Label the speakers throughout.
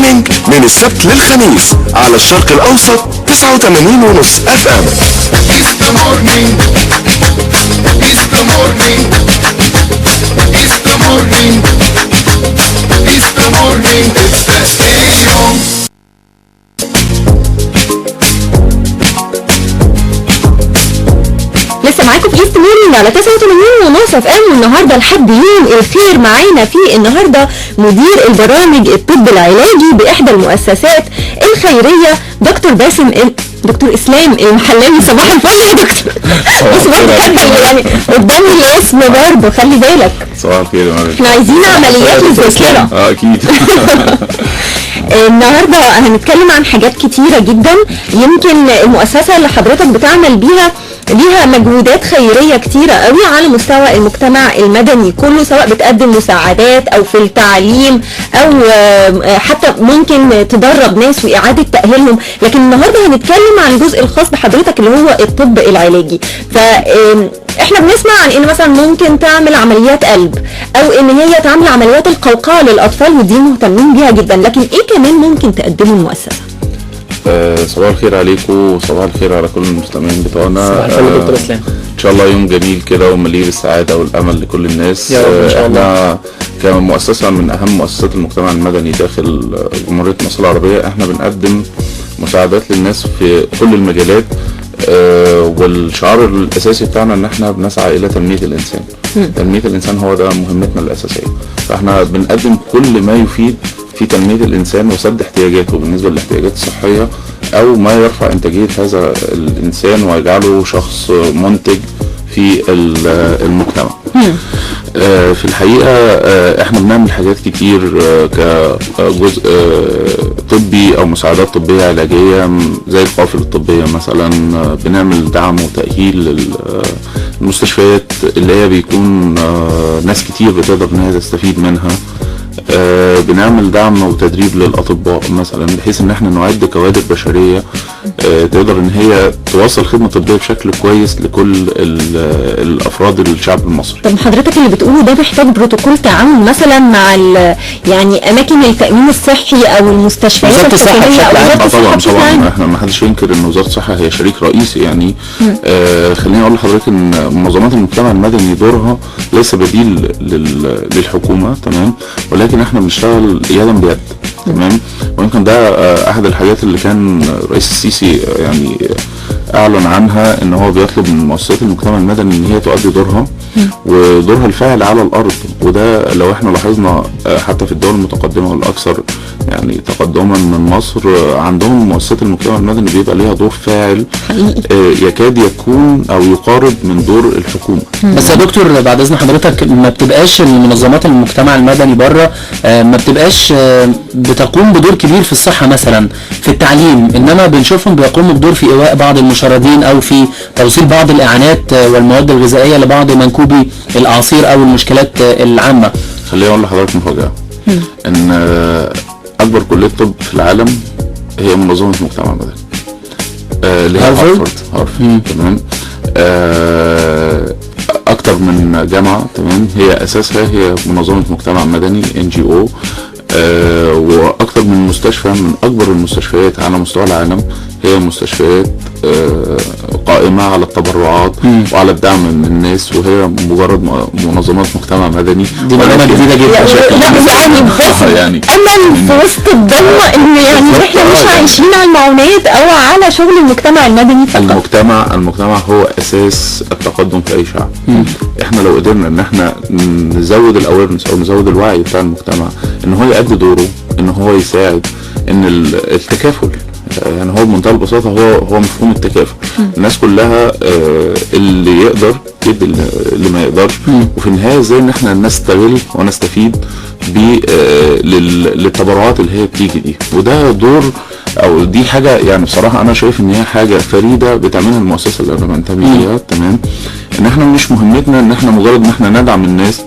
Speaker 1: Morning من السبت للخميس على الشرق الأوسط 89.5 FM.
Speaker 2: It's the morning. It's the morning. It's the morning. It's the morning. It's the station.
Speaker 3: لسه معاكم في East Morning على 89 ونص FM. والنهارده لحد يوم الخير معانا في النهارده مدير البرامج الطب العلاجي باحدى المؤسسات الخيرية دكتور باسم دكتور اسلام المحلاوي. صباح الفل يا دكتور. بس برضه كاتبه يعني قدامي الاسم برضه، خلي بالك.
Speaker 4: صباح الخير يا مريم.
Speaker 3: احنا عايزين عمليات للذاكرة.
Speaker 4: اه اكيد.
Speaker 3: النهارده هنتكلم عن حاجات كتيرة جدا، يمكن المؤسسة اللي حضرتك بتعمل بيها ليها مجهودات خيرية كتيرة قوي على مستوى المجتمع المدني كله، سواء بتقدم مساعدات او في التعليم او حتى ممكن تدرب ناس واعاده تاهيلهم. لكن النهارده هنتكلم عن الجزء الخاص بحضرتك اللي هو الطب العلاجي. ف احنا بنسمع عن ان مثلا ممكن تعمل عمليات قلب او ان هي تعمل عمليات القوقعة للاطفال، ودي مهتمين بيها جدا، لكن ايه كمان ممكن تقدمه المؤسسة؟
Speaker 4: صباح الخير عليكم وصباح الخير على كل المستمعين بتوعنا.
Speaker 5: صباح الفل يا دكتور اسلام.
Speaker 4: ان شاء الله يوم جميل كده ومليء بالسعادة والامل لكل الناس.
Speaker 5: يا رب إن شاء الله.
Speaker 4: احنا كمؤسسة من اهم مؤسسات المجتمع المدني داخل جمهورية مصر العربية، احنا بنقدم مساعدات للناس في كل المجالات، والشعار الاساسي بتاعنا ان احنا بنسعى الى تنمية الانسان. تنمية الانسان هو ده مهمتنا الاساسية، فاحنا بنقدم كل ما يفيد في تنمية الانسان وسد احتياجاته بالنسبة للاحتياجات الصحية، او ما يرفع انتاجية هذا الانسان ويجعله شخص منتج في المجتمع. في الحقيقة احنا بنعمل حاجات كتير، كجزء طبي او مساعدات طبية علاجية زي القوافل الطبية مثلا. بنعمل دعم وتأهيل للمستشفيات اللي هي بيكون ناس كتير بتقدر ان هي تستفيد منها. بنعمل دعم وتدريب للأطباء مثلا، بحيث ان احنا نعد كوادر بشرية تقدر ان هي توصل خدمة طبية بشكل كويس لكل الأفراد الشعب المصري.
Speaker 3: طب حضرتك اللي بتقوله ده محتاج بروتوكول تعامل مثلا مع يعني اماكن التامين الصحي او المستشفيات
Speaker 5: وزارة الصحة
Speaker 3: الحكومية او
Speaker 5: بشكل عام.
Speaker 3: وزارة الصحة
Speaker 4: طبعا
Speaker 3: بشكل
Speaker 4: طبعا
Speaker 3: عام.
Speaker 4: احنا ما حدش ينكر ان وزارة الصحة هي شريك رئيسي يعني. خليني اقول لحضرتك ان منظمات المجتمع المدني دورها ليس بديل للحكومة، تمام، ولكن احنا بنشتغل يدا بيد، تمام. ويمكن ده احد الحاجات اللي كان الرئيس السيسي يعني اعلن عنها، ان هو بيطلب من مؤسسات المجتمع المدني ان هي تؤدي دورها ودورها الفاعل على الارض. وده لو احنا لاحظنا حتى في الدول المتقدمة والاكثر يعني تقدما من مصر، عندهم مؤسسات المجتمع المدني بيبقى ليها دور فاعل يكاد يكون او يقارب من دور الحكومة.
Speaker 5: بس يا دكتور بعد اذن حضرتك، ما بتبقاش المنظمات المجتمع المدني بره ما بتبقاش بتقوم بدور كبير في الصحة مثلا في التعليم، انما بنشوفهم بيقوموا بدور في ايواء بعض المشردين او في توصيل بعض الاعانات والمواد الغذائية لبعض منكوبي الاعاصير او المشكلات العامة.
Speaker 4: خليني اقول لحضرتك مفاجاة، ان اكبر كليه طب في العالم هي منظمة مجتمع مدني، اللي هي
Speaker 5: هارفارد؟
Speaker 4: هارفارد، تمام. اكتر من جامعه، تمام، هي اساسها هي منظمة مجتمع مدني NGO. واكتر من مستشفى من اكبر المستشفيات على مستوى العالم هي مستشفيات قائمة على التبرعات وعلى الدعم من الناس، وهي مجرد منظمات مجتمع مدني.
Speaker 5: دي معلومة
Speaker 4: ولكن-
Speaker 5: جديدة جدا.
Speaker 3: لا يعني بس
Speaker 4: يعني
Speaker 3: امل في وسط الضلمة ان يعني احنا مش عايشين على المعونات او على شغل المجتمع المدني فقط.
Speaker 4: المجتمع هو اساس التقدم في اي شعب. احنا لو قدرنا ان احنا نزود ال awareness او نزود الوعي بتاع المجتمع ان هو يأدي دوره، ان هو يساعد، ان التكافل، يعني هو بمنتهى البساطة هو مفهوم التكافل. الناس كلها اللي يقدر يدي اللي ما يقدرش، وفي النهاية ازاي ان احنا نستغل ونستفيد للتبرعات اللي هي بتيجي دي. وده دور او دي حاجة يعني بصراحة انا شايف ان هي حاجة فريدة بتعملها المؤسسة اللي انا بنتمي ليها، تمام. ان احنا مش مهمتنا ان احنا مجرد ان احنا ندعم الناس،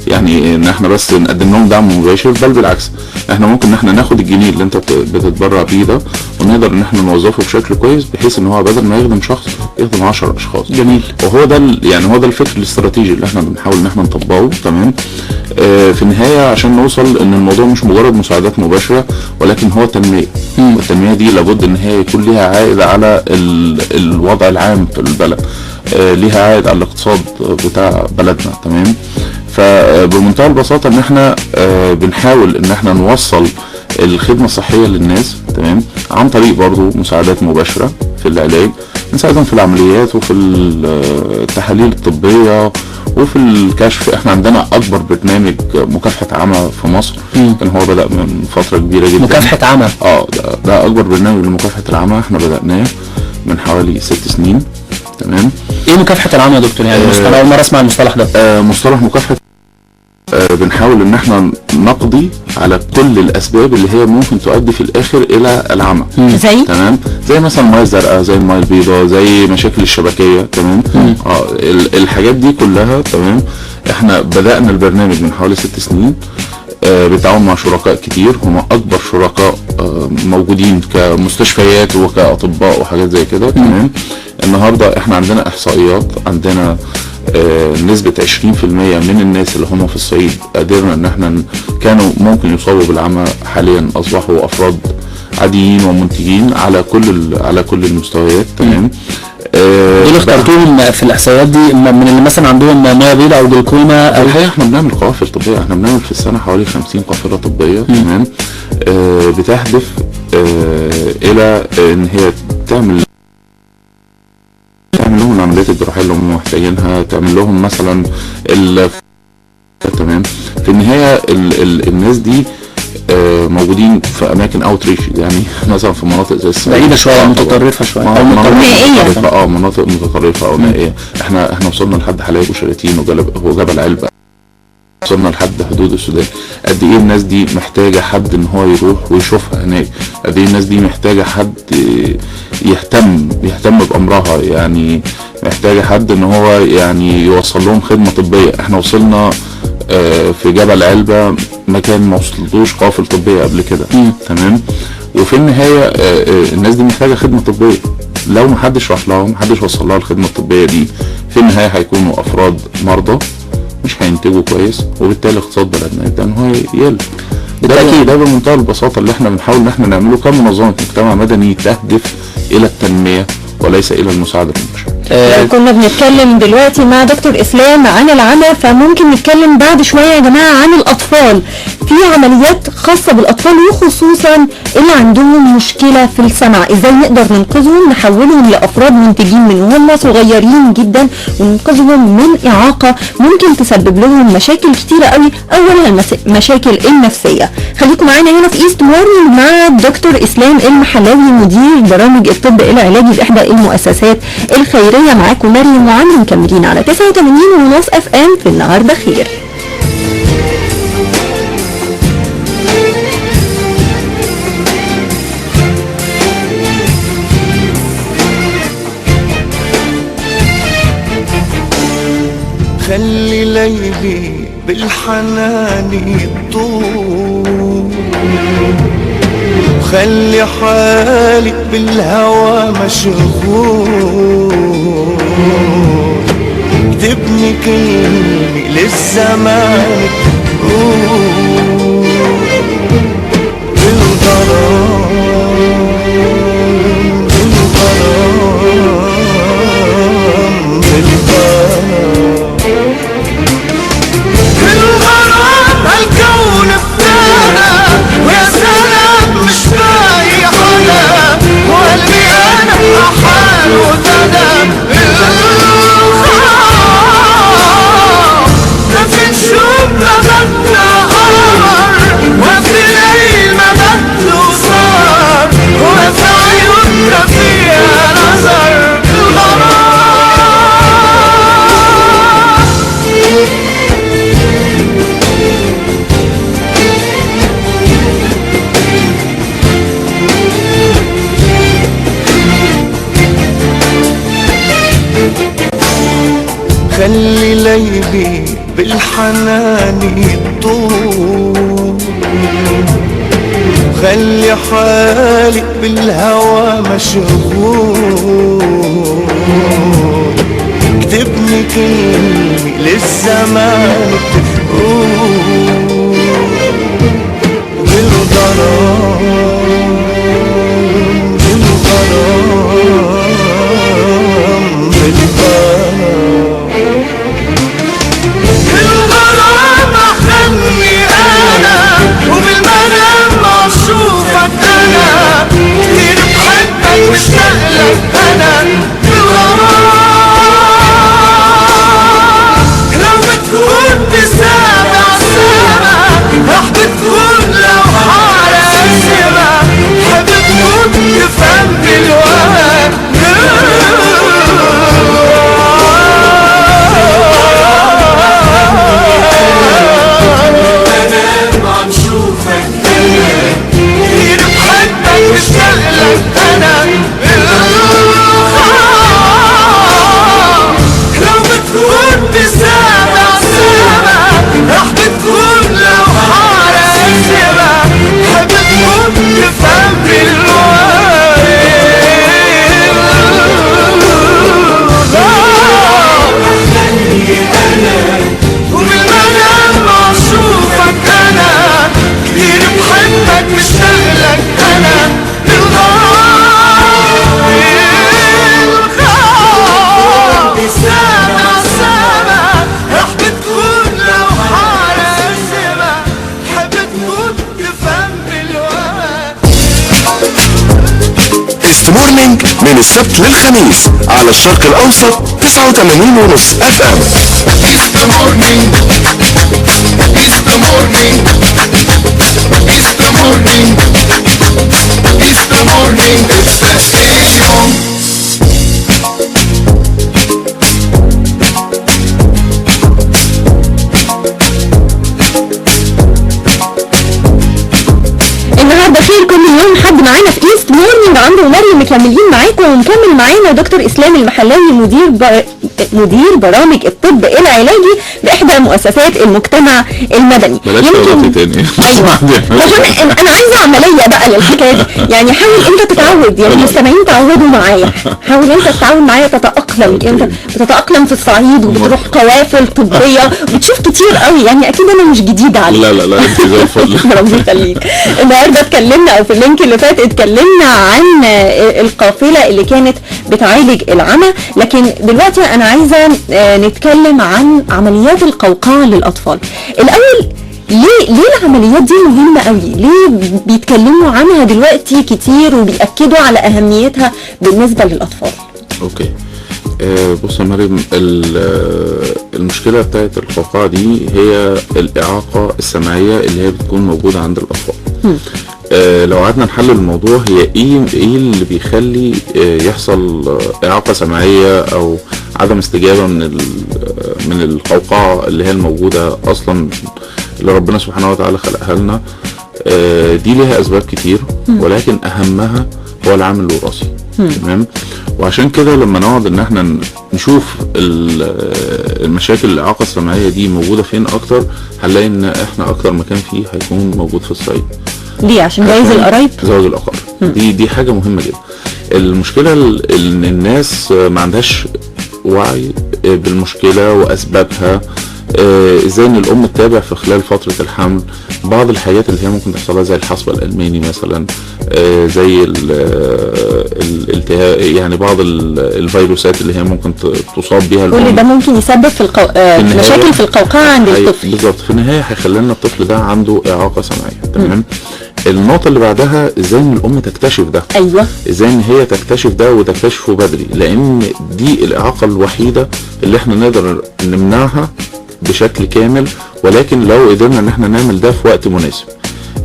Speaker 4: يعني ان احنا بس نقدم لهم دعم مباشر، بل بالعكس احنا ممكن ان احنا ناخد الجنيه اللي انت بتتبرع بيه ده ونقدر ان احنا نوظفه بشكل كويس، بحيث ان هو بدل ما يخدم شخص يخدم 10 اشخاص.
Speaker 5: جميل.
Speaker 4: وهو ده يعني هو ده الفكر الاستراتيجي اللي احنا بنحاول ان احنا نطبقه، تمام. في النهاية عشان نوصل ان الموضوع مش مجرد مساعدات مباشرة، ولكن هو تنمية. والتنمية دي لابد ان هي يكون ليها عائد على الوضع العام في البلد، ليها عائد على الاقتصاد بتاع بلدنا. تمام. فبمنتهى البساطة ان احنا بنحاول ان احنا نوصل الخدمة الصحية للناس، تمام، عن طريق برضو مساعدات مباشرة في العلاج، نساعدهم في العمليات وفي التحاليل الطبية وفي الكشف. احنا عندنا اكبر برنامج مكافحة عمى في مصر، كان هو بدأ من فترة كبيرة جدا.
Speaker 5: مكافحة عمى،
Speaker 4: ده اكبر برنامج لمكافحة العمى، احنا بدأناه من حوالي 6 سنين. تمام.
Speaker 5: ايه مكافحة العمى يا دكتور؟ يعني مصطلح اول مرة اسمع المصطلح ده.
Speaker 4: مصطلح مكافحة، بنحاول ان احنا نقضي على كل الاسباب اللي هي ممكن تؤدي في الاخر الى العمى.
Speaker 3: زي؟
Speaker 4: تمام، زي مثلا المية الزرقاء، زي المية البيضاء، زي مشاكل الشبكيه. تمام. الحاجات دي كلها. تمام. احنا بدأنا البرنامج من حوالي 6 سنين، بالتعاون مع شركاء كتير، هم اكبر شركاء موجودين كمستشفيات وكاطباء وحاجات زي كده. تمام. النهارده احنا عندنا احصائيات، عندنا نسبة 20% من الناس اللي هم في الصعيد قدرنا ان احنا كانوا ممكن يصابوا بالعمى، حاليا اصبحوا افراد عاديين ومنتجين على كل المستويات. تمام.
Speaker 5: دول اخترتوهم في الاحصائيات دي من اللي مثلا عندهم مية بيضاء او جلوكوما؟ او
Speaker 4: الحقيقة احنا بنعمل قوافل طبية، احنا بنعمل في السنة حوالي 50 قافله طبية. تمام. بتهدف الى ان هي تعمل لهم العمليات الجراحية اللي هم محتاجينها، تعمل لهم مثلا تمام. في النهاية الناس دي موجودين في اماكن outreach، يعني مثلا في مناطق زي الصعيد
Speaker 5: بعيدة شوية، متطرفة شوية،
Speaker 4: او نائية، مناطق متطرفة او نائية. احنا وصلنا لحد حلايب وشلاتين وجبل علبة، وصلنا لحد حدود السودان. قد ايه الناس دي محتاجه حد ان هو يروح ويشوفها هناك، قد ايه الناس دي محتاجه حد يهتم بامرها، يعني محتاجه حد ان هو يعني يوصل لهم خدمة طبية. احنا وصلنا في جبل علبة مكان ما وصلتوش قوافل طبية قبل كده. تمام. وفي النهاية الناس دي محتاجه خدمة طبية، لو محدش راح لها ومحدش وصل لها الخدمة الطبية دي، في النهاية هيكونوا افراد مرضى مش هينتجوا كويس، وبالتالي اقتصاد بلدنا يبدا ان هو يقل. بالتاكيد ده بمنتهى البساطة اللي احنا بنحاول ان احنا نعمله كمنظمه مجتمع مدني تهدف الى التنمية وليس الى المساعدة المباشرة.
Speaker 3: لو كنا بنتكلم دلوقتي مع دكتور اسلام عن العمى، فممكن نتكلم بعد شوية يا جماعة عن الاطفال، في عمليات خاصة بالاطفال وخصوصا اللي عندهم مشكلة في السمع، ازاي نقدر ننقذهم، نحولهم لافراد منتجين من وهم صغيرين جدا، وننقذهم من اعاقه ممكن تسبب لهم مشاكل كتيرة قوي، اولها المشاكل النفسية. خليكم معانا هنا في East Morning مع الدكتور اسلام المحلاوي، مدير برامج الطب العلاجي باحدى المؤسسات الخيرية. معاكم مريم وعمرو، مكملين على 89.5 FM في النهارده خير.
Speaker 2: خلي ليلي بالحنان يطول، خلي حالي بالهوى مشغول، اكتبني كلمة للزمان تقول بالغرام بالغرام بالغرام بالغرام هالكون ابتدى، ويا سلام مش باقي حدا، وقلبي انا حاله ابتدى بالغرام. ما في نجوم ما بدنا قمر، وفي ليل ما بده صار، وفي عيوننا فيها نظر بالغرام. خلي ليلي بالحنان يطول، خلي حالي بالهوى مشغول، اكتبني كلمة للزمان تقول بالغرام بالغرام بالغرام بالغرام أغني أنا وبالمنام أشوفك أنا كتير بحبك مشتاق لك أنا بالغرام لو بتكون بسابع سما رح بتكون لوحة على السما حب تكون تفهم بالوقت. عم شوفك كتير بحبك مشتاق لك انا بالغرام لو بتكون بسابع سما رح بتكون لوحة على السما حب تكون تفهم بالوقت وبالمنام اشوفك انا كتير بحبك مشتاق لك انا بالغرام بالغرام سما سما رح بتكون لوحة على السما حب تكون تفهم بالوقت.
Speaker 1: East Morning من السبت للخميس على الشرق الاوسط 89.5 FM.
Speaker 6: East Morning East Morning East Morning East Morning the station.
Speaker 3: النهارده خير كل يوم حد معانا في East Morning عمرو ومريم مكملين معاكم، ومكمل معانا دكتور اسلام المحلاوي مدير برامج الطب العلاجي باحدى مؤسسات المجتمع المدني.
Speaker 4: بلاش تغلطي تاني.
Speaker 3: ايوه عشان انا عايزه عملية بقى للحكايه دي، يعني حاول انت تتعود، يعني المستمعين تعودوا معايا، حاول انت تتعود معايا تتاقلم، انت بتتاقلم في الصعيد وبتروح قوافل طبية وبتشوف كتير قوي، يعني اكيد انا مش جديدة عليك.
Speaker 4: لا لا لا انت زي الفل.
Speaker 3: ربنا يخليك. النهارده اتكلمنا او في ال link اللي فات اتكلمنا عن القافلة اللي كانت بتعالج العمى، لكن دلوقتي انا عايزه نتكلم عن عمليات القوقعة للاطفال. الاول ليه العمليات دي مهمة قوي؟ ليه بيتكلموا عنها دلوقتي كتير وبيأكدوا على اهميتها بالنسبة للاطفال؟
Speaker 4: okay. بص يا مريم، المشكلة بتاعت القوقعة دي هي الاعاقة السمعية اللي هي بتكون موجودة عند الاطفال. لو قعدنا نحلل الموضوع، هي ايه اللي بيخلي يحصل اعاقه سمعية او عدم استجابة من القوقعة اللي هي الموجودة اصلا اللي ربنا سبحانه وتعالى خلقها لنا. دي ليها اسباب كتير، ولكن اهمها هو العامل الوراثي. تمام. وعشان كده لما نقعد ان احنا نشوف المشاكل الاعاقة السمعية دي موجودة فين اكتر، هنلاقي ان احنا اكتر مكان فيه هيكون موجود في الصعيد.
Speaker 3: ليه؟ عشان جواز القرايب.
Speaker 4: زواج الاقارب دي حاجة مهمة جدا. المشكلة ان الناس ما عندهاش وعي بالمشكلة واسبابها، ازاي ان الام تتابع في خلال فترة الحمل بعض الحاجات اللي هي ممكن تحصلها زي الحصبة الالماني مثلا، زي الالتهاب، يعني بعض الفيروسات اللي هي ممكن تصاب بيها الام.
Speaker 3: كل ده ممكن يسبب في مشاكل في القوقعة عند الطفل.
Speaker 4: بالظبط، في النهاية هيخلي لنا الطفل ده عنده اعاقه سمعية. تمام. النقطة اللي بعدها ازاي ان الام تكتشف ده.
Speaker 3: ايوه،
Speaker 4: ازاي ان هي تكتشف ده وتكتشفه بدري، لان دي الاعاقة الوحيدة اللي احنا نقدر نمنعها بشكل كامل، ولكن لو قدرنا ان احنا نعمل ده في وقت مناسب.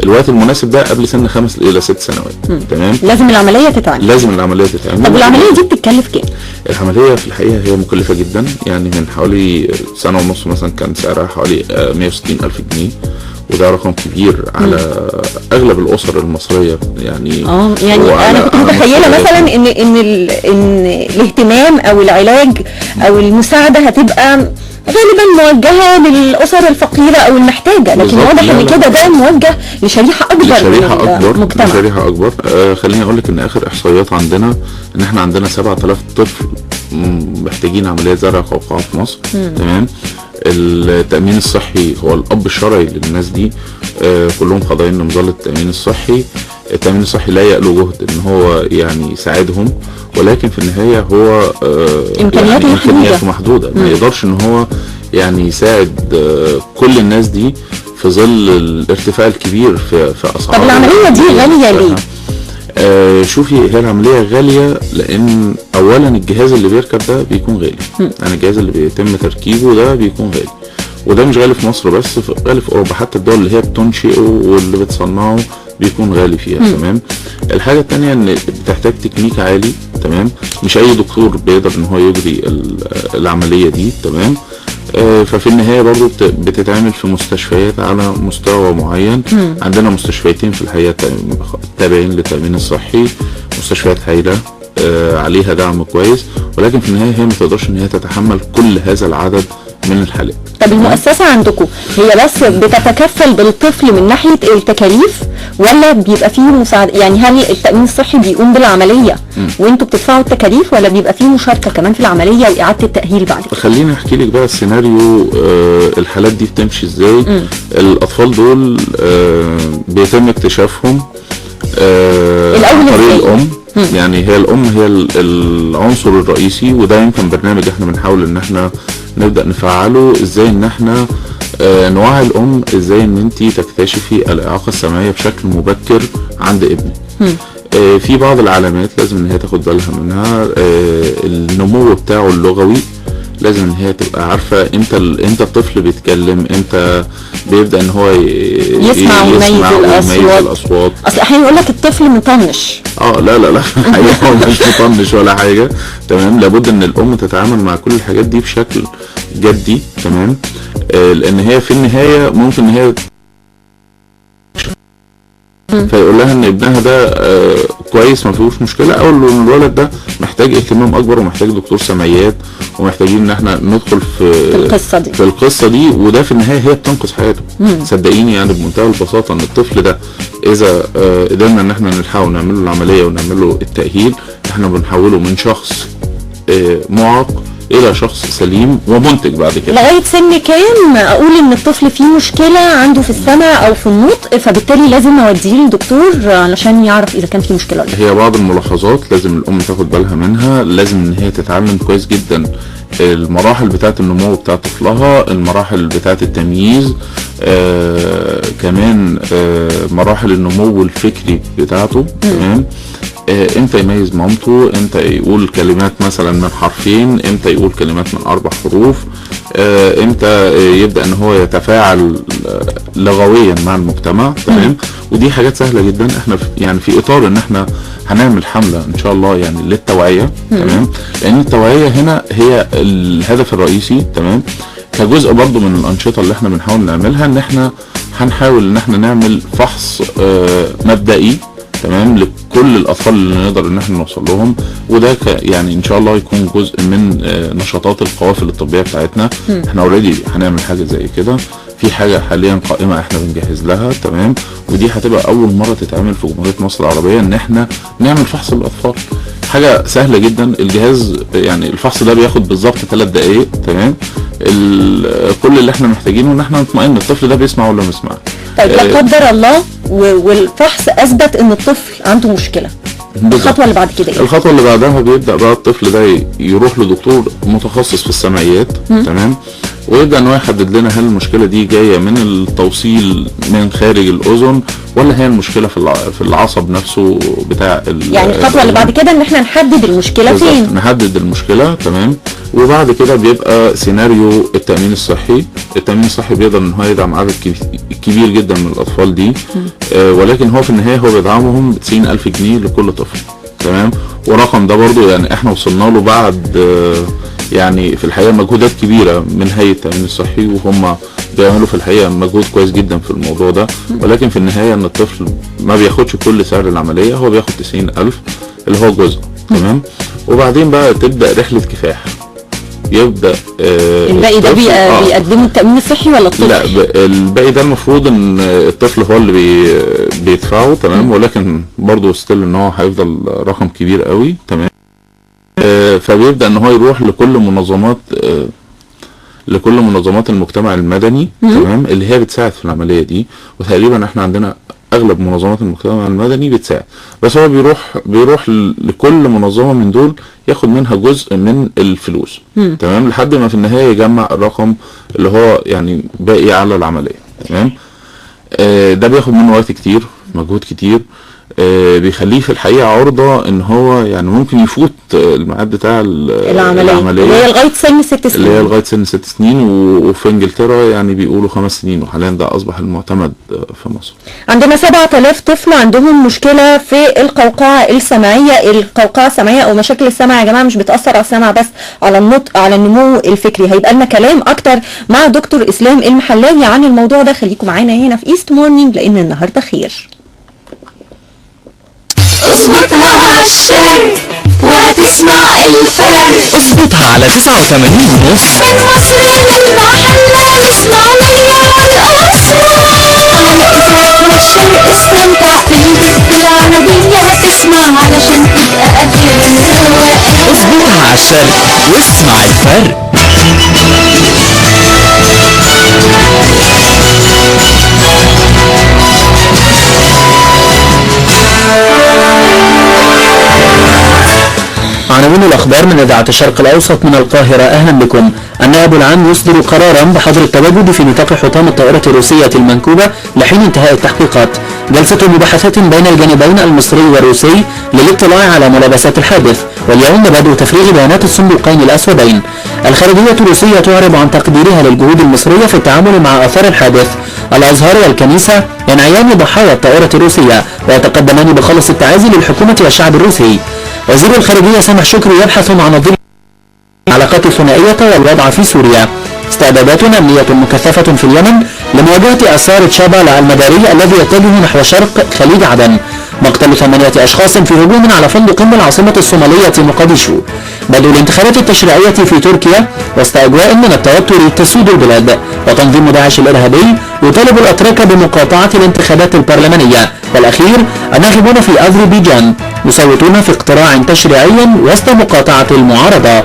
Speaker 4: الوقت المناسب ده قبل سن 5 الى 6 سنوات. تمام.
Speaker 3: لازم العملية تتعمل.
Speaker 4: لازم العملية تتعمل.
Speaker 3: طب والعملية دي بتتكلف كام؟
Speaker 4: العملية في الحقيقة هي مكلفة جدا، يعني من حوالي سنة ونص مثلا كان سعرها حوالي 160 الف جنيه، وده رقم كبير على اغلب الاسر المصرية. يعني
Speaker 3: يعني انا كنت متخيله مثلا ان ان الاهتمام او العلاج او المساعدة هتبقى غالبا موجهة للاسر الفقيرة او المحتاجه، لكن
Speaker 4: بالظبط.
Speaker 3: واضح
Speaker 4: لا،
Speaker 3: ان
Speaker 4: لا.
Speaker 3: كده ده موجه لشريحه اكبر
Speaker 4: لشريحه
Speaker 3: من
Speaker 4: اكبر،
Speaker 3: المجتمع.
Speaker 4: لشريحه اكبر. خليني اقول لك ان اخر احصائيات عندنا ان احنا عندنا 7000 طفل محتاجين عملية زرع قوقعه في مصر. تمام. التامين الصحي هو الاب الشرعي للناس دي، كلهم خاضعين لمظله التامين الصحي. التامين الصحي لا يألو جهد ان هو يعني يساعدهم، ولكن في النهاية هو
Speaker 3: إمكانياته
Speaker 4: يعني
Speaker 3: محدودة.
Speaker 4: امكانياته محدودة، ما يقدرش ان هو يعني يساعد كل الناس دي في ظل الارتفاع الكبير في اسعار.
Speaker 3: طب العملية دي غالية ليه؟
Speaker 4: شوفي، هي العملية غالية لأن أولا الجهاز اللي بيركب ده بيكون غالي. يعني الجهاز اللي بيتم تركيبه ده بيكون غالي، وده مش غالي في مصر بس، غالي في أوروبا، حتى الدول اللي هي بتنشئه واللي بتصنعه بيكون غالي فيها. تمام. الحاجة التانية إن بتحتاج تكنيك عالي. تمام. مش أي دكتور بيقدر إن هو يجري العملية دي. تمام. ففي النهاية برضو بتتعمل في مستشفيات على مستوى معين. عندنا مستشفيتين في الحقيقة تابعين للتأمين الصحي، مستشفيات هايلة عليها دعم كويس، ولكن في النهاية هي ما تقدرش إن هي تتحمل كل هذا العدد من الحالات.
Speaker 3: طب المؤسسة عندكم هي بس بتتكفل بالطفل من ناحية التكاليف، ولا بيبقى فيه مساعدة؟ يعني هل التأمين الصحي بيقوم بالعملية وانتوا بتدفعوا التكاليف، ولا بيبقى فيه مشاركة كمان في العملية وإعادة التأهيل بعد كده؟
Speaker 4: خليني احكي لك بقى السيناريو، الحالات دي بتمشي ازاي. الاطفال دول بيتم اكتشافهم
Speaker 3: الأول
Speaker 4: عن طريق
Speaker 3: إزاي؟
Speaker 4: الام. يعني هي الام هي العنصر الرئيسي، وده يمكن برنامج احنا بنحاول ان احنا نبدا نفعله، ازاي ان احنا نوعي الام ازاي ان انت تكتشفي الاعاقة السمعية بشكل مبكر عند ابنك. في بعض العلامات لازم ان هي تاخد بالها منها، النمو بتاعه اللغوي لازم ان هي تبقى عارفه امتى امتى الطفل بيتكلم، امتى بيبدا ان هو
Speaker 3: يسمع ويميز الأصوات.
Speaker 4: الاصوات.
Speaker 3: اصل احيانا يقول لك الطفل مطنش.
Speaker 4: لا لا لا، الحقيقة هو مش مطنش ولا حاجة. تمام. لابد ان الام تتعامل مع كل الحاجات دي بشكل جدي. تمام. لان هي في النهاية ممكن ان هي فيقول لها ان ابنها ده كويس ما فيهوش مشكلة، او ان الولد ده محتاج اهتمام اكبر ومحتاج دكتور سمعيات ومحتاجين ان احنا ندخل في
Speaker 3: القصة دي.
Speaker 4: في القصة دي، وده في النهاية هي بتنقذ حياته. صدقيني يعني بمنتهى البساطة ان الطفل ده اذا قدرنا ان احنا نلحقه ونعمل له العملية ونعمل له التاهيل، احنا بنحوله من شخص معاق الى شخص سليم ومنتج بعد كده.
Speaker 3: لغاية سن كام اقول ان الطفل فيه مشكلة عنده في السمع او في النطق، فبالتالي لازم اوديه للدكتور علشان يعرف اذا كان فيه مشكلة ولا لا؟
Speaker 4: هي بعض الملاحظات لازم الام تاخد بالها منها، لازم ان هي تتعلم كويس جدا المراحل بتاعه النمو بتاعه طفلها، المراحل بتاعه التمييز، كمان مراحل النمو الفكري بتاعته. تمام. امتى يميز مامته، امتى يقول كلمات مثلا من حرفين، امتى يقول كلمات من 4 حروف، امتى يبدأ ان هو يتفاعل لغويا مع المجتمع. تمام. ودي حاجات سهلة جدا. احنا يعني في اطار ان احنا هنعمل حملة ان شاء الله يعني للتوعية. تمام. لان التوعية هنا هي الهدف الرئيسي. تمام. كجزء برضو من الانشطة اللي احنا بنحاول نعملها، ان احنا هنحاول ان احنا نعمل فحص مبدئي. تمام، لكل الاطفال اللي نقدر ان احنا نوصل لهم، وده يعني ان شاء الله يكون جزء من نشاطات القوافل الطبية بتاعتنا. احنا already هنعمل حاجة زي كده، في حاجة حاليا قائمة احنا بنجهز لها. تمام. ودي هتبقى اول مرة تتعمل في جمهورية مصر العربية، ان احنا نعمل فحص للاطفال. حاجة سهلة جدا، الجهاز يعني الفحص ده بياخد بالظبط 3 دقائق. تمام. كل اللي احنا محتاجينه ان احنا نطمئن الطفل ده بيسمع ولا ما بيسمعش.
Speaker 3: طيب لا قدر الله والفحص اثبت ان الطفل عنده مشكلة، الخطوة اللي بعد كده ايه؟
Speaker 4: الخطوة اللي بعدها بيبدا بقى الطفل ده يروح لدكتور متخصص في السمعيات. تمام. ويبدا ان هو يحدد لنا هل المشكلة دي جاية من التوصيل من خارج الاذن، ولا هي المشكلة في العصب نفسه بتاع
Speaker 3: يعني الخطوة اللي بعد كده ان احنا نحدد المشكلة فين،
Speaker 4: نحدد المشكلة. تمام. وبعد كده بيبقى سيناريو التامين الصحي. التامين الصحي بيقدر ان هو يدعم عدد كبير جدا من الاطفال دي، ولكن هو في النهاية هو بيدعمهم ب 90,000 جنيه لكل طفل. تمام. ورقم ده برضو يعني احنا وصلنا له بعد يعني في الحقيقة مجهودات كبيرة من هيئة التامين الصحي، وهم بيعملوا في الحقيقة مجهود كويس جدا في الموضوع ده. ولكن في النهاية ان الطفل ما بياخدش كل سعر العملية، هو بياخد 90,000 اللي هو جزء. تمام. وبعدين بقى تبدا رحله كفاح. يبدا
Speaker 3: الباقي ده بيقدمه التامين الصحي ولا الطفل؟
Speaker 4: لا، الباقي ده المفروض ان الطفل هو اللي بيدفعه، تمام، ولكن برضه still ان هو هيفضل رقم كبير قوي، تمام. فبيبدا ان هو يروح لكل منظمات المجتمع المدني، تمام، اللي هي بتساعد في العملية دي. وتقريبا احنا عندنا اغلب منظمات المجتمع المدني بتساعد، بس هو بيروح لكل منظمة من دول ياخد منها جزء من الفلوس، تمام، لحد ما في النهاية يجمع الرقم اللي هو يعني باقي على العملية، تمام. ده بياخد منه وقت كتير، مجهود كتير، بيخليه في الحقيقة عرضه ان هو يعني ممكن يفوت الميعاد بتاع العملية
Speaker 3: اللي هي لغاية سن 6 سنين،
Speaker 4: اللي هي لغاية سن 6 سنين، وفي انجلترا يعني بيقولوا 5 سنين، وحاليا ده اصبح المعتمد في مصر.
Speaker 3: عندنا 7000 طفل عندهم مشكلة في القوقعة السمعية. القوقعة السمعية او مشاكل السمع يا جماعة مش بتاثر على السمع بس، على النطق، على النمو الفكري. هيبقى لنا كلام اكتر مع دكتور اسلام المحلاوي عن الموضوع ده. خليكم معانا هنا في East Morning لان النهارده خير.
Speaker 7: اظبطها على الشرق وهتسمع الفرق،
Speaker 8: اظبطها على 89.5
Speaker 7: من مصر للمحلة، الإسماعيلية والأسوان، على إذاعة الشرق استمتع في البيت بالعربية هتسمع علشان تبقى آخر الروقان.
Speaker 8: اظبطها على الشرق واسمع الفرق.
Speaker 5: عناوين الأخبار من إذاعة الشرق الأوسط من القاهرة، أهلا بكم. النائب العام يصدر قرارا بحظر التواجد في نطاق حطام الطائرة الروسية المنكوبة لحين انتهاء التحقيقات. جلسة مباحثات بين الجانبين المصري والروسي للاطلاع على ملابسات الحادث، واليوم بدء تفريغ بيانات الصندوقين الأسودين. الخارجية الروسية تعرب عن تقديرها للجهود المصرية في التعامل مع آثار الحادث. الأزهر والكنيسة ينعيان ضحايا الطائرة الروسية ويتقدمان بخالص التعازي للحكومة والشعب الروسي. وزير الخارجية سامح شكري يبحث مع نظير العلاقات الثنائية والوضع في سوريا. استعدادات أمنية مكثفة في اليمن لمواجهة آثار تشابالا المداري الذي يتجه نحو شرق خليج عدن. مقتل 8 أشخاص في هجوم على فندق بالعاصمة الصومالية مقديشو. بدء الانتخابات التشريعية في تركيا وسط أجواء من التوتر تسود البلاد. وتنظيم داعش الإرهابي يطالب الأتراك بمقاطعة الانتخابات البرلمانية. والأخير الناخبون في أذربيجان يصوتون في اقتراع تشريعي وسط مقاطعة المعارضة.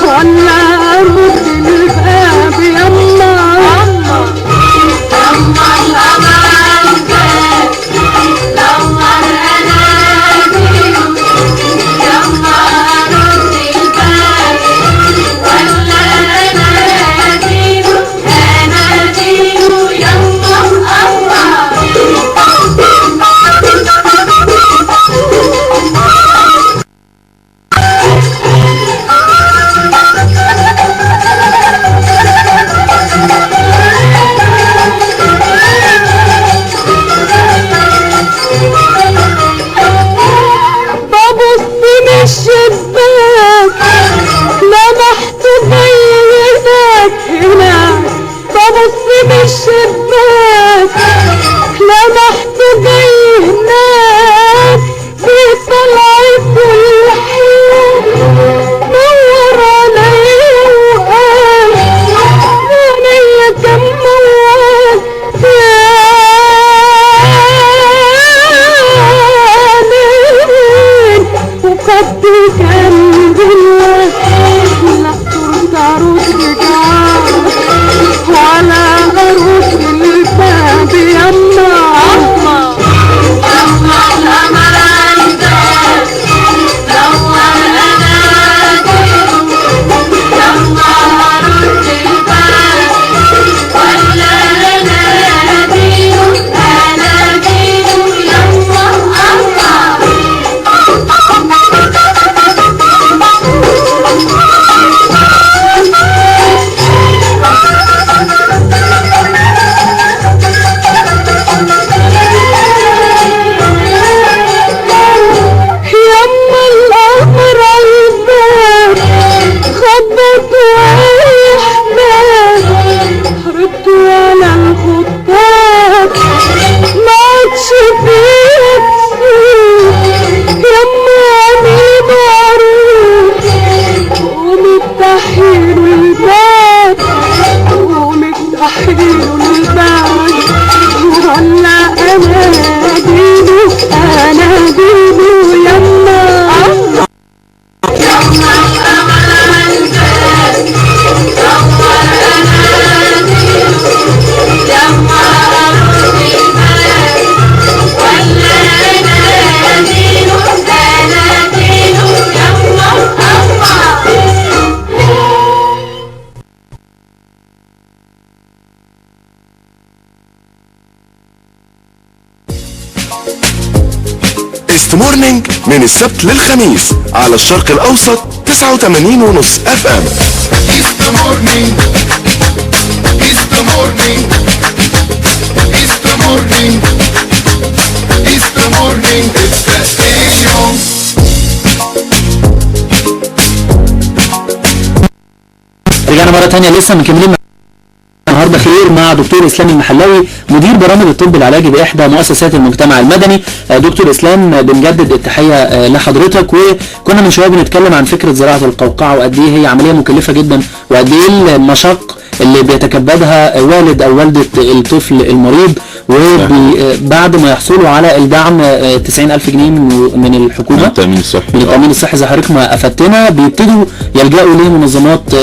Speaker 9: ولا أرد الباب.
Speaker 1: East Morning من السبت للخميس على الشرق الاوسط 89.5 FM.
Speaker 6: It's the morning. It's the morning. It's the morning. It's the morning. It's the station.
Speaker 5: رجعنا مرة تانية لسه مكملين النهارده خير مع دكتور اسلام المحلاوي، مدير برامج الطب العلاجي باحدى مؤسسات المجتمع المدني. دكتور اسلام، بنجدد التحية لحضرتك. وكنا من شوية بنتكلم عن فكرة زراعة القوقعة وقد ايه هي عملية مكلفة جدا وقد ايه المشق اللي بيتكبدها والد او والده الطفل المريض، وبعد ما يحصلوا على الدعم 90,000 جنيه من الحكومة،
Speaker 4: من التامين الصحي،
Speaker 5: من التامين الصحي زي حضرتك ما افدتنا، بيبتدوا يلجأوا لمنظمات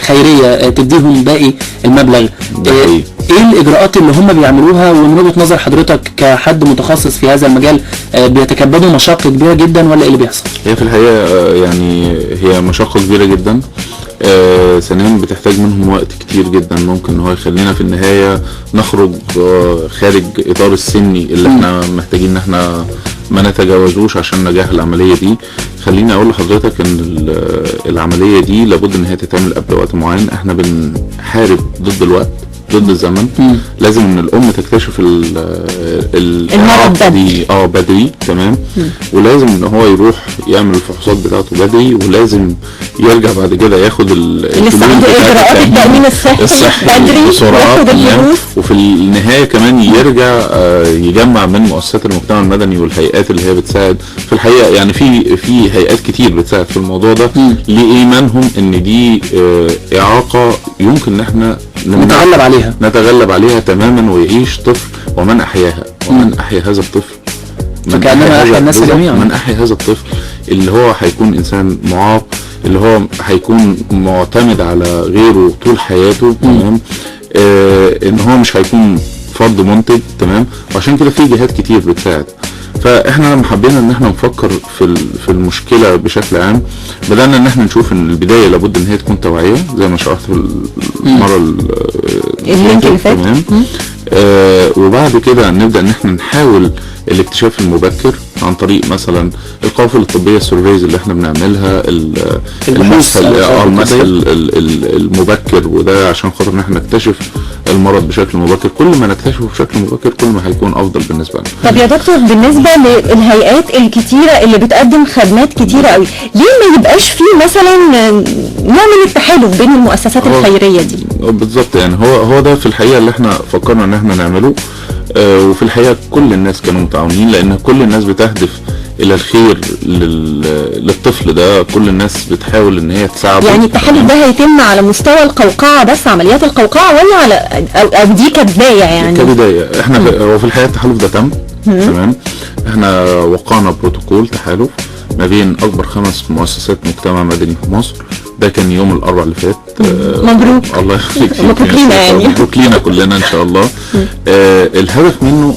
Speaker 5: خيرية تديهم باقي المبلغ. ايه الاجراءات اللي هم بيعملوها، ومن وجهه نظر حضرتك كحد متخصص في هذا المجال بيتكبدوا مشاق كبيرة جدا ولا ايه اللي بيحصل؟
Speaker 4: هي في الحقيقة يعني هي مشقة كبيرة جدا. ثانيا بتحتاج منهم وقت كتير جدا، ممكن ان هو يخلينا في النهاية نخرج خارج اطار السني اللي احنا محتاجين ان احنا ما نتجاوزوش عشان نجاح العملية دي. خليني اقول لحضرتك ان العملية دي لابد ان هي تتعمل قبل وقت معين. احنا بنحارب ضد الوقت، ضد الزمن. لازم ان الام تكتشف
Speaker 3: المرض
Speaker 4: بدري، بدري، تمام. ولازم ان هو يروح يعمل الفحوصات بتاعته بدري، ولازم يرجع بعد كده ياخد
Speaker 3: لسه عنده اجراءات التامين الصحي بدري
Speaker 4: بسرعة، تمام. وفي النهاية كمان يرجع يجمع من مؤسسات المجتمع المدني والهيئات اللي هي بتساعد في الحقيقة. يعني في هيئات كتير بتساعد في الموضوع ده، لايمانهم ان دي اعاقه يمكن ان احنا
Speaker 5: نتغلب عليها،
Speaker 4: نتغلب عليها تماما، ويعيش طفل. ومن احياها، ومن احيا هذا الطفل
Speaker 5: فكأنما احيا الناس جميعا.
Speaker 4: من احيا هذا الطفل اللي هو هيكون انسان معاق، اللي هو هيكون معتمد على غيره طول حياته، تمام. ان هو مش هيكون فرد منتج، تمام. وعشان كده في جهات كتير بتساعد. فاحنا لما حبينا ان احنا نفكر في المشكلة بشكل عام، بدانا ان احنا نشوف ان البداية لابد ان هي تكون توعيه زي ما شرحت في المرة
Speaker 3: ال link اللي فات،
Speaker 4: تمام. وبعد كده نبدا ان احنا نحاول الاكتشاف المبكر عن طريق مثلا القوافل الطبية، ال surveys اللي احنا بنعملها، المسح المبكر، وده عشان خاطر ان احنا نكتشف المرض بشكل مبكر. كل ما نكتشفه بشكل مبكر كل ما هيكون افضل بالنسبة لنا.
Speaker 3: طب يا دكتور، بالنسبة للهيئات الكتيرة اللي بتقدم خدمات كتيرة قوي، ليه ما يبقاش في مثلا نوع من التحالف بين المؤسسات الخيرية دي؟
Speaker 4: بالظبط، يعني هو ده في الحقيقة اللي احنا فكرنا ان احنا نعمله. وفي الحقيقة كل الناس كانوا متعاونين، لان كل الناس بتهدف الى الخير للطفل ده، كل الناس بتحاول ان هي تساعده.
Speaker 3: يعني التحالف ده هيتم على مستوى القوقعة بس، عمليات القوقعة، ولا على او دي كبداية؟ يعني
Speaker 4: كبداية احنا هو في الحقيقة التحالف ده تم، تمام. احنا وقعنا بروتوكول تحالف ما بين اكبر 5 مؤسسات مجتمع مدني في مصر. ده كان يوم الاربعاء اللي فات.
Speaker 3: مبروك،
Speaker 4: الله يخليك،
Speaker 3: مبروك لينا، يعني
Speaker 4: مبروك لينا كلنا ان شاء الله. الهدف منه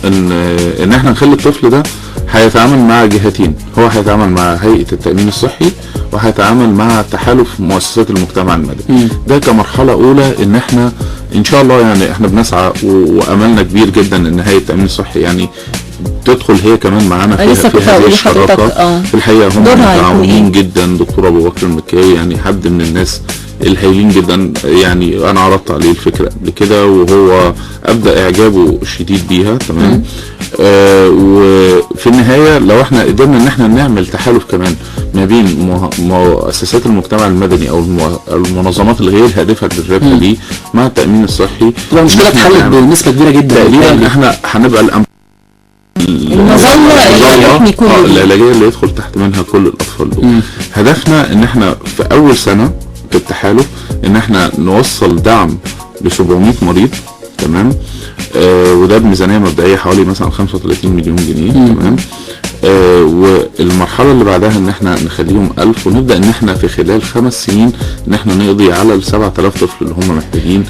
Speaker 4: ان احنا نخلي الطفل ده هيتعامل مع جهتين، هو هيتعامل مع هيئة التأمين الصحي وهيتعامل مع تحالف مؤسسات المجتمع المدني. ده كمرحلة أولى، إن احنا إن شاء الله يعني احنا بنسعى وأملنا كبير جدا إن هيئة التأمين الصحي يعني تدخل هي كمان معانا في هذه الشراكة. في الحقيقة هم متعاونين جدا. دكتور أبو بكر المكاوي يعني حد من الناس الهايلين جدا، يعني انا عرضت عليه الفكرة قبل كده وهو ابدا اعجابه الشديد بيها، تمام. وفي النهاية لو احنا قدرنا ان احنا نعمل تحالف كمان ما بين مؤسسات المجتمع المدني او المنظمات الغير هادفة للربح دي مع التامين الصحي،
Speaker 5: تبقى المشكلة اتحلت بنسبة كبيرة جدا
Speaker 4: تقريبا. احنا هنبقى
Speaker 3: المظلة
Speaker 4: العلاجية اللي يدخل تحت منها كل الاطفال دول. هدفنا ان احنا في اول سنة في التحالف ان احنا نوصل دعم ل 700 مريض، تمام. وده بميزانيه مبدئية حوالي مثلا 35 مليون جنيه، تمام. والمرحلة اللي بعدها ان احنا نخليهم 1000، ونبدا ان احنا في خلال 5 سنين ان احنا نقضي على ال 7000 طفل اللي هم محتاجين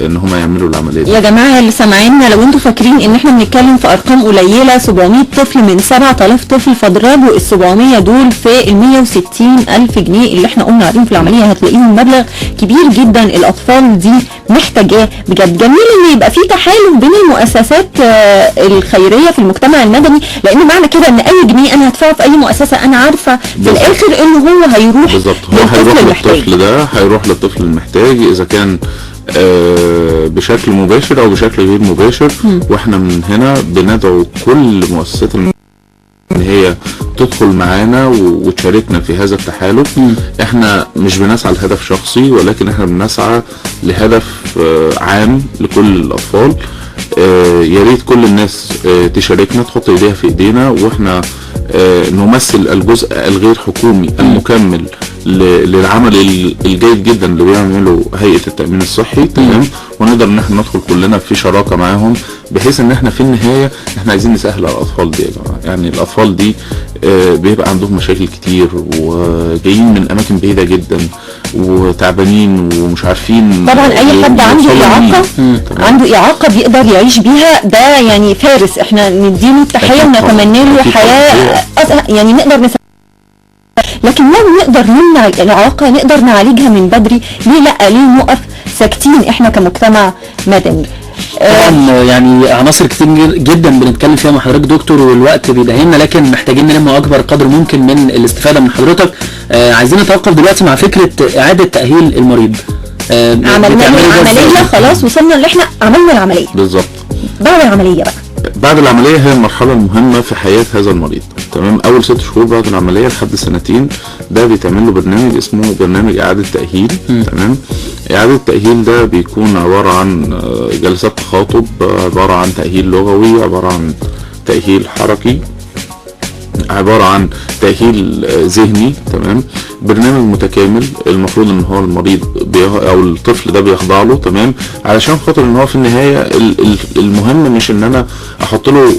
Speaker 4: ان هم يعملوا العملية دي.
Speaker 3: يا جماعة اللي سامعيننا، لو انتوا فاكرين ان احنا بنتكلم في ارقام قليله، 700 طفل من 7000 طفل، فاضربوا ال 700 دول في ال 160,000 جنيه اللي احنا قلنا عليهم في العملية، هتلاقيهم مبلغ كبير جدا الاطفال دي محتاجاه بجد. جميل ان يبقى في تحالف بين المؤسسات الخيرية في المجتمع المدني، لان معنى كده ان اي جنيه انا هدفعه في اي مؤسسة انا عارفه في الاخر انه هو هيروح.
Speaker 4: بالظبط، هو هيروح للطفل ده، هيروح للطفل المحتاج اذا كان بشكل مباشر او بشكل غير مباشر. واحنا من هنا بندعو كل مؤسسات ان هي تدخل معانا وتشاركنا في هذا التحالف. احنا مش بنسعى لهدف شخصي، ولكن احنا بنسعى لهدف عام لكل الاطفال. يا ريت كل الناس تشاركنا، تحط ايديها في ايدينا، واحنا نمثل الجزء الغير حكومي المكمل للعمل الجيد جدا اللي بيعمله هيئة التأمين الصحي. تمام، ونقدر ان احنا ندخل كلنا في شراكة معاهم، بحيث ان احنا في النهاية احنا عايزين نسهل على الاطفال دي يا جماعة. يعني الاطفال دي بيبقى عندهم مشاكل كتير، وجايين من اماكن بعيدة جدا وتعبانين ومش عارفين.
Speaker 3: طبعا اي حد عنده اعاقة، عنده اعاقة بيقدر يعيش بيها، ده يعني فارس، احنا نديله التحية ونتمنى له حياة، يعني نقدر لكن لو نقدر نمنع الإعاقة، نقدر نعالجها من بدري، ليه لأ؟ ليه نقف ساكتين احنا كمجتمع مدني؟
Speaker 5: طبعا يعني عناصر كتير جدا بنتكلم فيها مع حضرتك دكتور، والوقت بيداهمنا، لكن محتاجين نلم اكبر قدر ممكن من الاستفادة من حضرتك. عايزين نتوقف دلوقتي مع فكرة اعاده تاهيل المريض.
Speaker 3: عملنا العملية خلاص، وصلنا اللي احنا عملنا العملية
Speaker 4: بالظبط.
Speaker 3: بعد العملية بقى،
Speaker 4: بعد العملية هي المرحلة المهمة في حياة هذا المريض. تمام، أول 6 شهور بعد العملية لحد سنتين ده بيتعمل له برنامج اسمه برنامج إعادة تأهيل. تمام، إعادة التأهيل ده بيكون عبارة عن جلسات تخاطب، عبارة عن تأهيل لغوي، عبارة عن تأهيل حركي، عبارة عن تأهيل ذهني. تمام، برنامج متكامل المفروض ان هو المريض او الطفل ده بيخضع له. تمام، علشان خاطر ان هو في النهاية المهم مش ان انا احط له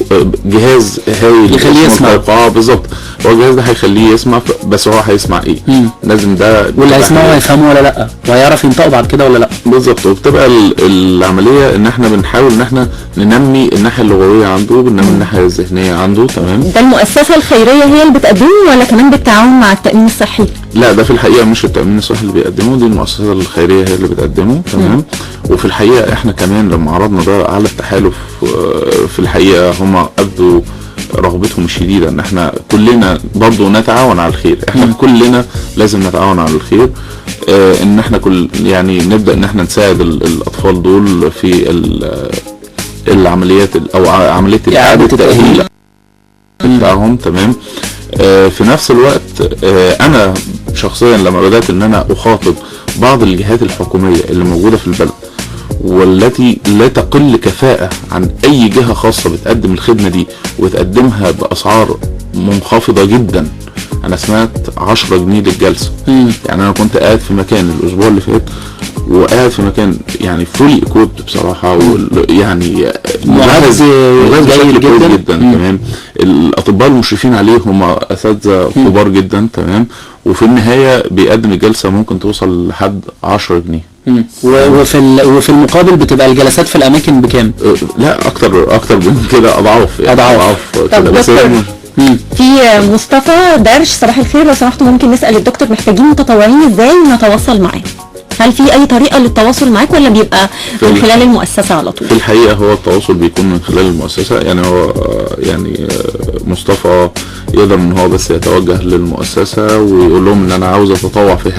Speaker 4: جهاز هايل
Speaker 5: يخليه يسمع.
Speaker 4: بالظبط، هو الجهاز ده هيخليه يسمع، بس هو هيسمع ايه؟ لازم ده
Speaker 5: واللي هيسمعه هيفهمه ولا لا، وهيعرف ينطقه بعد كده ولا لا.
Speaker 4: بالظبط، وبتبقى العملية ان احنا بنحاول ان احنا ننمي الناحية اللغوية عنده، بننمي الناحية الذهنية عنده. تمام،
Speaker 3: ده المؤسسة الخيرية هي اللي بتقدمه ولا كمان بالتعاون مع التأمين الصحي؟
Speaker 4: لا، ده في الحقيقة مش التأمين الصحي اللي بيقدمه، دي المؤسسة الخيرية هي اللي بتقدمه. تمام، وفي الحقيقة احنا كمان لما عرضنا ده على التحالف في الحقيقة هم أبدوا رغبتهم الشديدة ان احنا كلنا برضو نتعاون على الخير. احنا كلنا لازم نتعاون على الخير، ان احنا كل يعني نبدأ ان احنا نساعد الأطفال دول في العمليات او عملية إعادة التأهيل بتاعهم. تمام، في نفس الوقت انا شخصيا لما بدأت ان انا اخاطب بعض الجهات الحكومية اللي موجودة في البلد والتي لا تقل كفاءة عن اي جهة خاصة بتقدم الخدمة دي وتقدمها باسعار منخفضة جدا. انا سمعت 10 جنيه للجلسة. يعني انا كنت قاعد في مكان الاسبوع اللي فات، وقاعد في مكان يعني fully equipped بصراحة، يعني
Speaker 5: مجهز
Speaker 4: بشكل كويس جدا. تمام، الاطباء المشرفين عليه هم اساتذة كبار جدا. تمام، وفي النهاية بيقدم الجلسة ممكن توصل لحد 10 جنيه.
Speaker 5: وفي المقابل بتبقى الجلسات في الاماكن بكام؟
Speaker 4: لا، اكتر من كده، اضعاف يعني، اضعاف
Speaker 3: كده. بس في مصطفى درش، صباح الخير، لو سمحتوا ممكن نسأل الدكتور محتاجين متطوعين ازاي نتواصل معاه؟ هل في اي طريقة للتواصل معاك ولا بيبقى من خلال المؤسسة على طول؟
Speaker 4: في الحقيقة هو التواصل بيكون من خلال المؤسسة. يعني هو يعني مصطفى يقدر ان هو بس يتوجه للمؤسسة ويقول لهم ان انا عاوز اتطوع في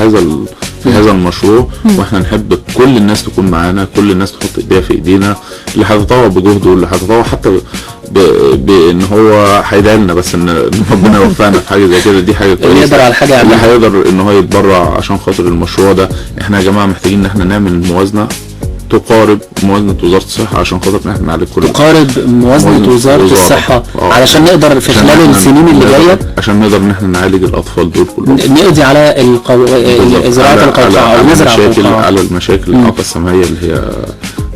Speaker 4: هذا المشروع. واحنا نحب كل الناس تكون معانا، كل الناس تحط ايديها في ايدينا، اللي هيتطوع بجهده واللي هيتطوع حتى بان هو هيدعي لنا، بس ان ربنا يوفقنا في حاجة زي كده، دي حاجة كويسة.
Speaker 5: اللي يقدر على حاجة
Speaker 4: اللي هيقدر ان هو يتبرع عشان خاطر المشروع ده. احنا يا جماعة محتاجين ان احنا نعمل موازنه تقارب موازنه وزارة الصحة عشان خاطر ان احنا نعالج كل
Speaker 5: تقارب موازنه وزارة الصحة علشان نقدر في خلال السنين اللي جاية،
Speaker 4: عشان نقدر ان احنا نعالج الاطفال دول كلهم،
Speaker 5: نقضي على زراعة القوقعة او نزرع القوقعة،
Speaker 4: على المشاكل الاعاقة السمعية اللي هي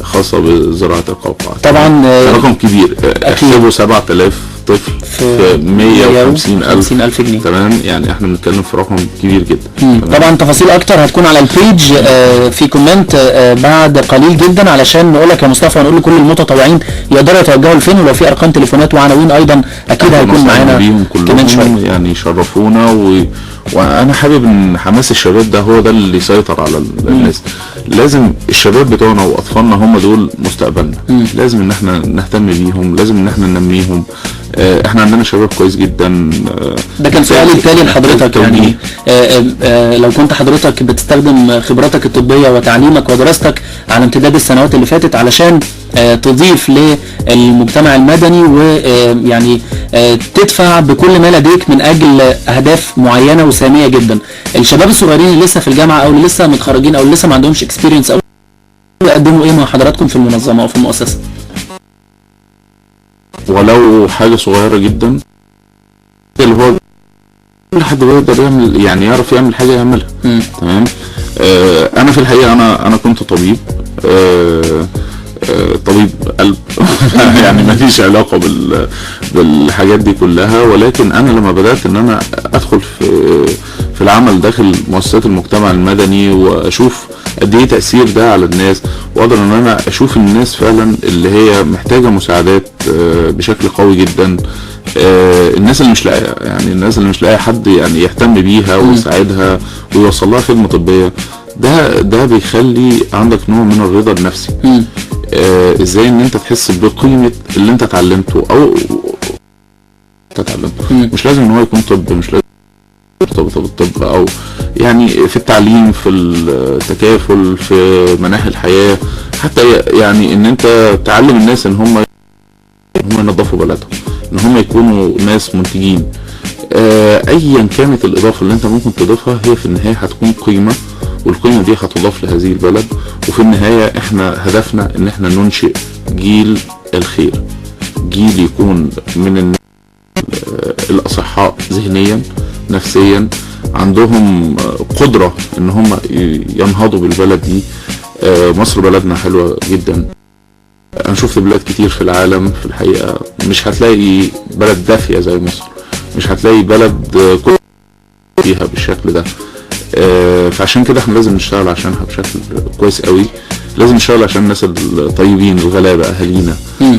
Speaker 4: خاصة بزراعه القوقعة.
Speaker 5: طبعا
Speaker 4: رقم كبير، احسبوا 7000 طفل في 150 ألف جنيه. تمام، يعني احنا بنتكلم في رقم كبير جدا.
Speaker 5: طبعا تفاصيل اكتر هتكون على ال page في comment بعد قليل جدا، علشان نقول لك يا مصطفى ونقول لكل المتطوعين يقدروا يتوجهوا لفين، ولو في ارقام تليفونات وعناوين ايضا اكيد هيكون معانا كمان شوية.
Speaker 4: يعني شرفونا وانا حابب ان حماس الشباب ده هو ده اللي يسيطر على الناس. لازم الشباب بتوعنا واطفالنا هم دول مستقبلنا. لازم ان احنا نهتم بيهم، لازم ان احنا ننميهم. احنا عندنا شباب كويس جدا.
Speaker 5: ده كان سؤالي التالي لحضرتك، يعني لو كنت حضرتك بتستخدم خبراتك الطبية وتعليمك ودراستك على امتداد السنوات اللي فاتت علشان تضيف للمجتمع المدني ويعني تدفع بكل ما لديك من اجل اهداف معينة وساميه جدا، الشباب الصغيرين اللي لسه في الجامعة او اللي لسه متخرجين او اللي لسه ما عندهمش experience او يقدموا ايه مع حضراتكم في المنظمة او في المؤسسة؟
Speaker 4: ولو حاجة صغيرة جدا، اللي هو كل حد بيقدر يعمل، يعني يعرف يعمل حاجة يعملها. تمام. انا في الحقيقة انا كنت طبيب، طبيب قلب يعني ماليش علاقة بالحاجات دي كلها، ولكن انا لما بدات ان انا ادخل في العمل داخل مؤسسات المجتمع المدني واشوف قد ايه تاثير ده على الناس، واقدر ان انا اشوف الناس فعلا اللي هي محتاجه مساعدات بشكل قوي جدا، الناس اللي مش لاقيه، يعني الناس اللي مش لاقيه حد يعني يهتم بيها ويساعدها ويوصل لها خدمة طبية، ده بيخلي عندك نوع من الرضا النفسي. ازاي ان انت تحس بقيمة اللي انت اتعلمته او اتعلمته. مش لازم ان هو يكون طب، مش لازم مرتبطة بالطب، او يعني في التعليم، في التكافل، في مناحي الحياة، حتى يعني ان انت تعلم الناس ان هم ينظفوا بلدهم، ان هم يكونوا ناس منتجين. ايا كانت الاضافة اللي انت ممكن تضيفها، هي في النهاية هتكون قيمة، والقيمة دي هتضاف لهذه البلد. وفي النهاية احنا هدفنا ان احنا ننشئ جيل الخير، جيل يكون من الاصحاء ذهنيا نفسيا، عندهم قدرة ان هم ينهضوا بالبلد دي. مصر بلدنا حلوة جدا، انا شفت بلاد كتير في العالم، في الحقيقة مش هتلاقي بلد دافية زي مصر، مش هتلاقي بلد كل فيها بالشكل ده. فعشان كده احنا لازم نشتغل عشانها بشكل كويس قوي، لازم نشتغل عشان الناس الطيبين الغلابة اهالينا،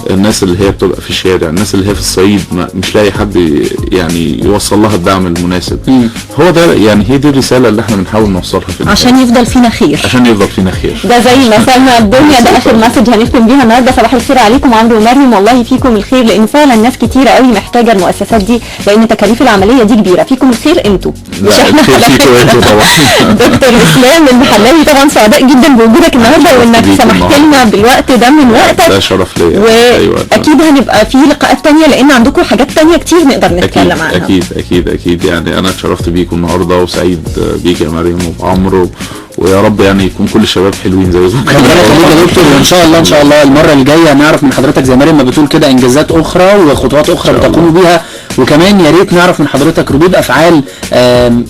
Speaker 4: الناس اللي هي بتبقى في الشارع، الناس اللي هي في الصعيد مش لاقي حد يعني يوصل لها الدعم المناسب. هو ده يعني، هي دي الرسالة اللي احنا بنحاول نوصلها في
Speaker 3: عشان يفضل فينا خير،
Speaker 4: عشان يفضل فينا خير.
Speaker 3: ده زي ما سمى الدنيا. ده اخر message هنختم بيها النهارده. صباح الخير عليكم عمرو ومريم، والله فيكم الخير، لان فعلا ناس كتيرة قوي محتاجه المؤسسات دي، لان تكاليف العملية دي كبيرة. فيكم الخير انتوا،
Speaker 4: مش احنا. فيكم انتوا طبعا.
Speaker 3: دكتور اسلام المحلاوي، طبعا سعداء جدا بوجودك النهارده وانك سمحت لنا بالوقت ده من وقتك،
Speaker 4: ده شرف ليا.
Speaker 3: واكيد هنبقى في لقاءات تانية، لان عندكم حاجات تانية كتير نقدر نتكلم عنها.
Speaker 4: اكيد اكيد اكيد. يعني انا اتشرفت بيكم النهارده وسعيد بيك يا مريم وبعمرو، ويا رب يعني يكون كل الشباب حلوين زي زوجك.
Speaker 5: ربنا يخليك يا دكتور، وان شاء الله ان شاء الله المرة الجاية نعرف من حضرتك زي مريم ما بتقول كده انجازات اخرى وخطوات اخرى بتقوموا بيها، وكمان يا ريت نعرف من حضرتك ردود افعال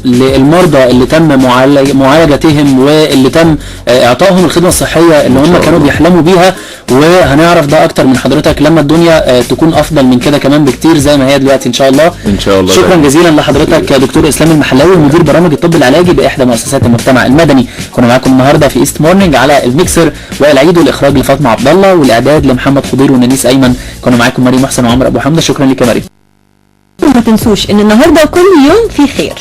Speaker 5: للمرضى اللي تم معالجتهم واللي تم اعطائهم الخدمة الصحية اللي هم كانوا بيحلموا بيها، وهنعرف ده اكتر من حضرتك لما الدنيا تكون افضل من كده كمان بكتير زي ما هي دلوقتي ان شاء الله.
Speaker 4: ان شاء الله.
Speaker 5: شكرا جزيلا لحضرتك يا دكتور اسلام المحلاوي، مدير برامج الطب العلاجي باحدى مؤسسات المجتمع المدني. كنا معاكم النهارده في East Morning على الميكسر والعيد، والاخراج لفاطمة عبد الله، والاعداد لمحمد خضير ونانيس ايمن. كنا معاكم مريم محسن وعمر ابو حمده. شكرا لك يا مريم.
Speaker 3: وما تنسوش ان النهارده كل يوم في خير.